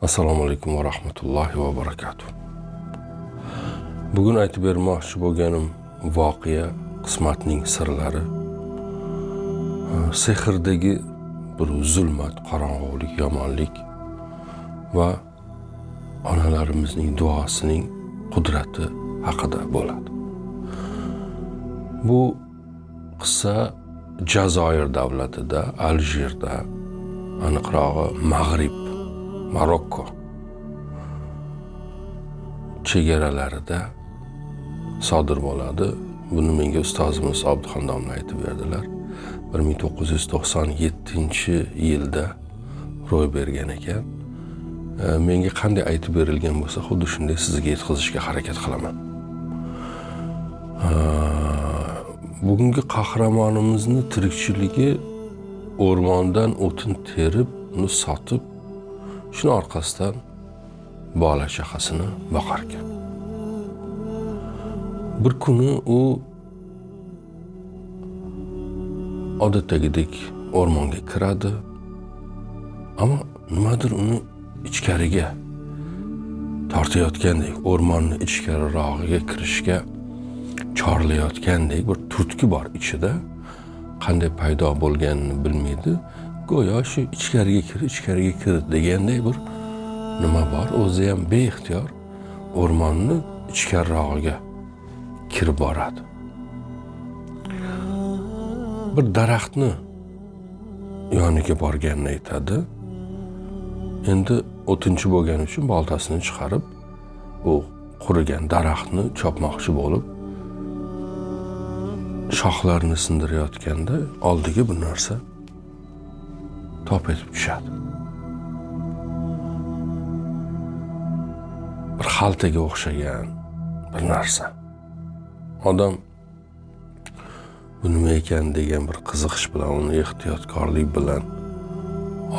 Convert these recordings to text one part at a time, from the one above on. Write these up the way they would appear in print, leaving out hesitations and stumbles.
Assalomu alaykum va rahmatullohi va barakatuh. Bugun aytib bermoqchi bo'lganim voqea qismatning sirlari, sehrdagi bir zulmat, qorong'ulik, yomonlik va onalarimizning duosining qudrati haqida bo'ladi. Bu qissa Jazoir davlatida, Aljirda, aniqrog'i Mag'rib, Marokko chegaralarida sodir bo'ladi. Buni menga ustozimiz Obidxon domla aytib berdilar. 1997-yilda ro'y bergan ekan. Menga qanday aytib berilgan bo'lsa, xuddi shunday sizga yetkazishga harakat qilaman. Bugungi qahramonimizni tirikchiligi o'rmondan o'tin terib, uni sotib, shuni orqasidan bola chaqasini boqar ekan. Bir kuni u odatdagidek o'rmonga kiradi, ammo nimadir uni ichkariga tortayotgandek, o'rmonni ichkarirog'iga kirishga chorlayotgandek bir turtki bor ichida. Qanday paydo bo'lganini bilmaydi. Go'yo shu ichkariga kir, ichkariga kir deganday bir nima bor. O'zi ham beixtiyor o'rmonni ichkarirog'iga kirib boradi. Bir daraxtni yoniga borganini aytadi. Endi o'tinchi bo'lgani uchun boltasini chiqarib, u qurigan daraxtni chopmoqchi bo'lib, shoxlarini sindirayotganda oldiga bir narsa top etib tushadi. Bir xaltaga o'xshagan bir narsa. Odam bu nima ekan degan bir qiziqish bilan uni ehtiyotkorlik bilan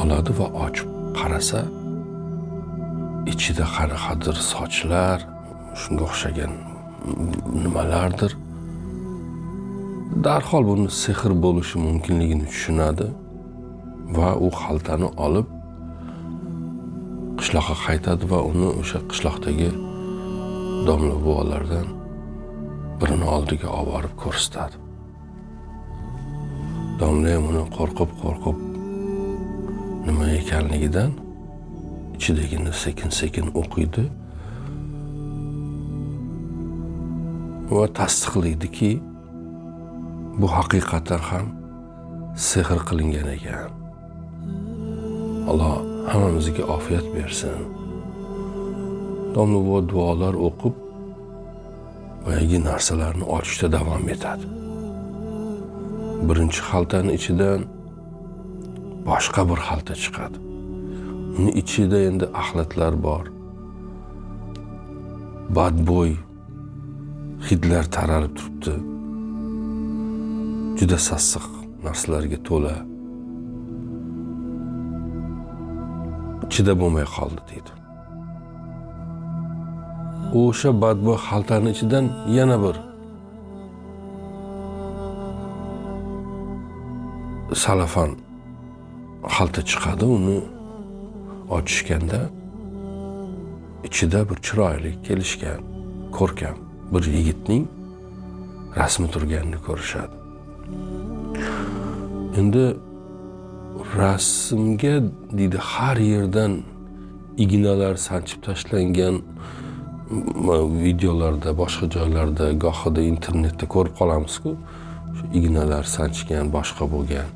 oladi va ochib qarasa, ichida qanaqadir sochlar, shunga o'xshagan nimalardir. Darhol buni sehr bo'lishi mumkinligini tushunadi va u xaltani olib qishloqqa qaytadi va uni o'sha qishloqdagi domla buvalardan birini oldiga olib borib ko'rsatadi. Domla ham uni qo'rqib-qo'rqib nima ekanligidan ichidagini sekin-sekin o'qiydi va tasdiqlaydiki, bu haqiqatan ham sehr qilingan ekan. Alloh hammamizga ofiyat bersin. Domla buva duolar o'qib, boyagi narsalarni ochishda davom etadi. Birinchi xaltani ichidan boshqa bir xalta chiqadi. Uni ichida endi axlatlar bor. Badbo'y hidlar taralib turibdi. Juda sassiq narsalarga to'la. Ichida bo'lmay qoldi deydi. O'sha badbo'y xaltani ichidan yana bir salafan xalta chiqadi. Uni ochishganda ichida bir chiroyli, kelishgan, ko'rkam bir yigitning rasmi turganini ko'rishadi. Endi rasmga deydi, har yerdan ignalar sanchib tashlangan videolarda, boshqa joylarda, gohida internetda ko'rib qolamiz-ku, shu ignalar sanchgan, boshqa bo'lgan.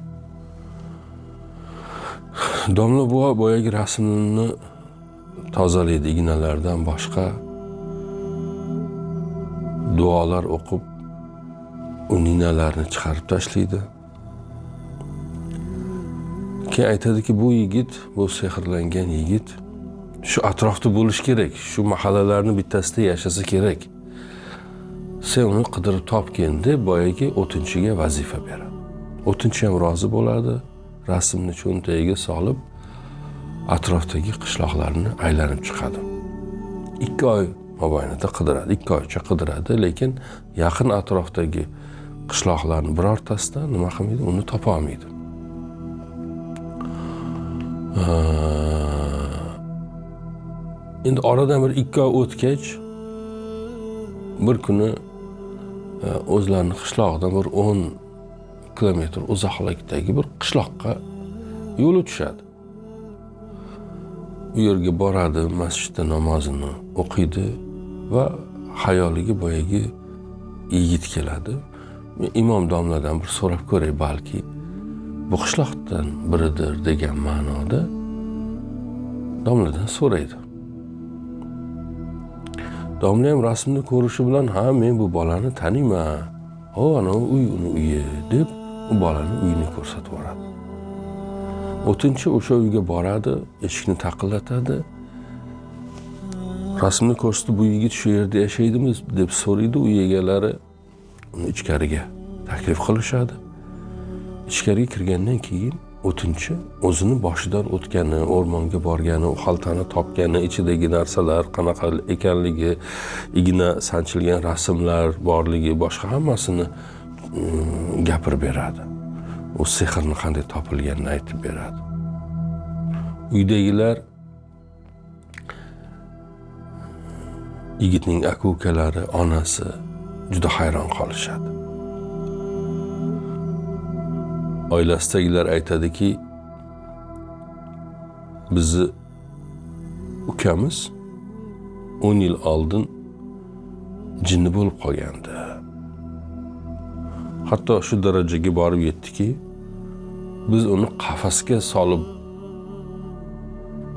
Domla buva boyagi rasmni tozalaydi ignalardan, boshqa duolar o'qib ninalarni chiqarib tashlaydi. Keyin aytadiki, bu yigit, bu sehrlangan yigit shu atrofda bo'lish kerak, shu mahallalarning bittasida yashasa kerak. Sen uni qidirib topgin deb boyagi o'tinchiga vazifa beradi. O'tinchi ham rozi bo'ladi, rasmni cho'ntagiga solib atrofdagi qishloqlarni aylanib chiqadi. 2 oy mobaynida qidiradi, 2 oycha qidiradi, lekin yaqin atrofdagi qishloqlarning birortasida nima qilmaydi, uni topa olmaydi. Endi oradan bir 2 oy o'tgach, bir kuni o'zlarini qishlog'idan bir 10 kilometr uzoqlikdagi bir qishloqqa yo'li tushadi. U yerga boradi, masjidda namozini o'qiydi va xayoliga boyagi yigit keladi. Imom domladan bir so'rab ko'ray, balki bu qishloqdan biridir degan ma'noda domladan so'raydi. Domla ham rasmni ko'rishi bilan, ha, men bu bolani taniyman. O, ana uy uni uyi deb u bolani uyini ko'rsatib yuboradi. O'tinchi o'sha uyga boradi, eshikni taqillatadi. Rasmni ko'rsatib, bu yigit shu yerda yashaydimi deb so'raydi. Uy egalari uni ichkariga taklif qilishadi. Ichkariga kirgandan keyin o'tinchi o'zini boshidan o'tgani, o'rmonga borgani, u xaltani topgani, ichidagi narsalar qanaqa ekanligi, igna sanchilgan rasmlar borligi, boshqa hammasini gapirib beradi. U sehrni qanday topilganini aytib beradi. Uydagilar, yigitning aka-ukalari, onasi juda hayron qolishadi. Oilasidagilar aytadiki, bizni ukamiz 10 yil oldin jinni bo'lib qolgandi. Hatto shu darajaga borib yetdiki, biz uni qafasga solib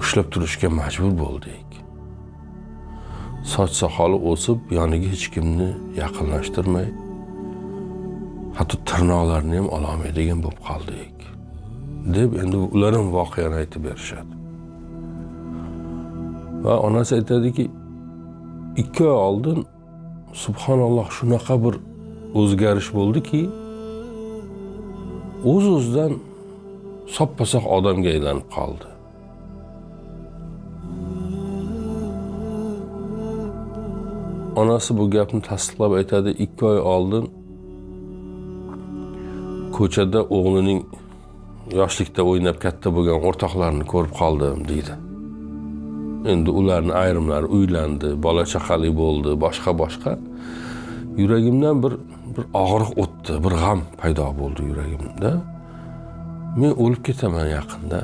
ushlab turishga majbur bo'ldik. Soch soqoli o'sib, yoniga hech kimni yaqinlashtirmay, hatto tirnoqlarini ham ololmaydigan bo'lib qoldik deb endi ular ham voqeani aytib berishadi. Va onasi aytadiki, 2 oy oldin subhanalloh shunaqa bir o'zgarish bo'ldiki, o'z-o'zidan soppa-sog' odamga aylanib qoldi. Onasi bu gapni tasdiqlab aytadi, 2 oy oldin ko'chada o'g'lining yoshlikda o'ynab katta bo'lgan o'rtoqlarini ko'rib qoldim deydi. Endi ularning ayrimlari uylandi, bola chaqali bo'ldi, boshqa. Yuragimdan bir og'riq o'tdi, bir g'am paydo bo'ldi yuragimda. Men o'lib ketaman yaqinda.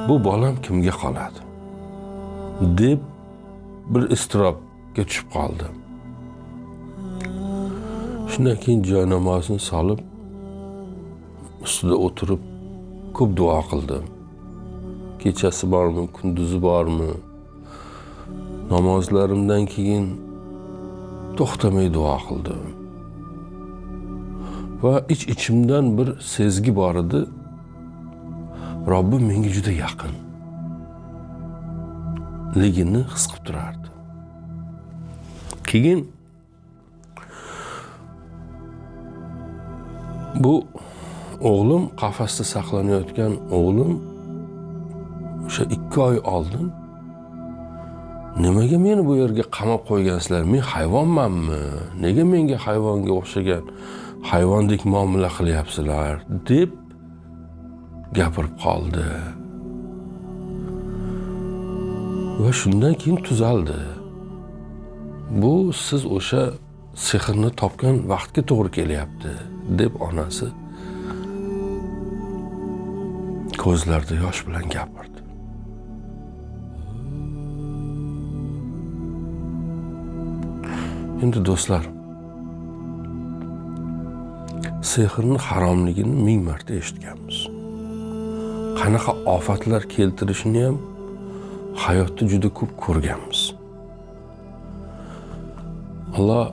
Bu bolam kimga qoladi deb bir iztirobga tushib qoldim. Shundan keyin joy namozini solib, ustida o'tirib ko'p duo qildim. Kechasi bormi, kunduzi bormi? Namozlarimdan keyin to'xtamay duo qildim. Va ich-ichimdan bir sezgi bor edi. Robbim menga juda yaqin ligini his qilib turardi. Keyin bu o'g'lim, qafasda saqlanayotgan o'g'lim o'sha 2 oy oldin nimaga meni bu yerga qamab qo'ygansizlar? Men hayvonmanmi? Nega menga hayvonga o'xshagan, hayvondek muomala qilyapsizlar deb gapirib qoldi. Va shundan keyin tuzaldi. Bu siz o'sha sehrni topgan vaqtga to'g'ri kelyapti deb onasi ko'zlarida yosh bilan gapirdi. Endi do'stlar, sehrni haromligini 1000 marta eshitganmiz. Qanaqa ofatlar keltirishini ham hayotda juda ko'p ko'rganmiz. Alloh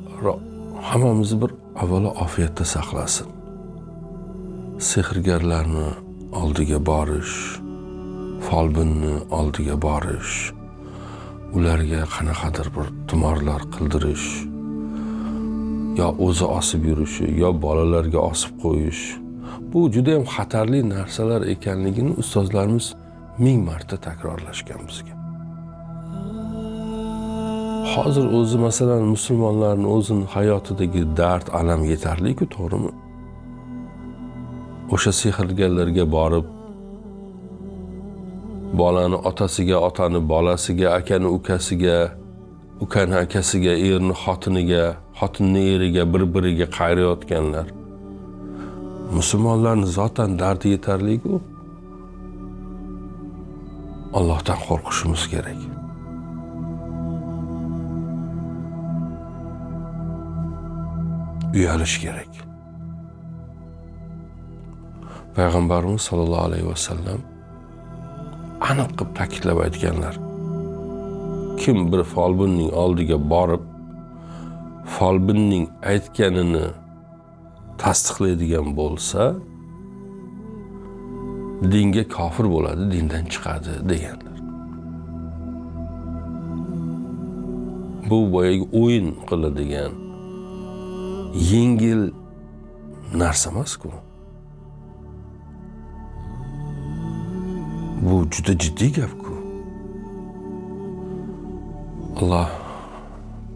hammamizni bir avvalo ofiyatda saqlasin. Sehrgarlarni oldiga borish, folbinni oldiga borish, ularga qanaqadir bir tumorlar qildirish, yo o'zi osib yurishi, yo bolalarga osib qo'yish, bu juda ham xatarli narsalar ekanligini ustozlarimiz 1000 marta takrorlashgan bizga. Hozir o'zi masalan musulmonlarning o'zini hayotidagi dard, alam yetarli-ku, to'g'rimi? O'sha sehrgarlarga borib Bolani otasiga, otani bolasiga, akani ukasiga, ukani akasiga, erni xotiniga, xotinni eriga, bir-biriga qayrayotganlar. Musulmonlarning zotan dardi yetarli-ku. Allohdan qo'rqishimiz kerak. Uyalish kerak. Payg'ambarimiz sallallohu alayhi vasallam aniq qilib ta'kidlab aytganlar. Kim bir folbinning oldiga borib, folbinning aytganini tasdiqlaydigan bo'lsa, dinga kofir bo'ladi, dindan chiqadi deganlar. Bu boyagi o'yin qiladigan yengil narsa emas-ku. Bu juda jiddiy gap-ku. Alloh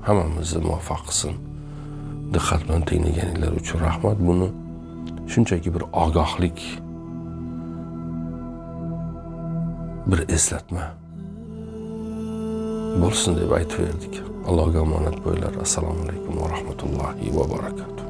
hammamizni muvaffaq qilsin. Diqqat bilan tinglaganinglar uchun rahmat. Buni shunchaki bir ogohlik, bir eslatma bo'lsin deb aytib berdik. Allohga omonat bo'linglar. Assalomu alaykum va rahmatullohi va barakatuh.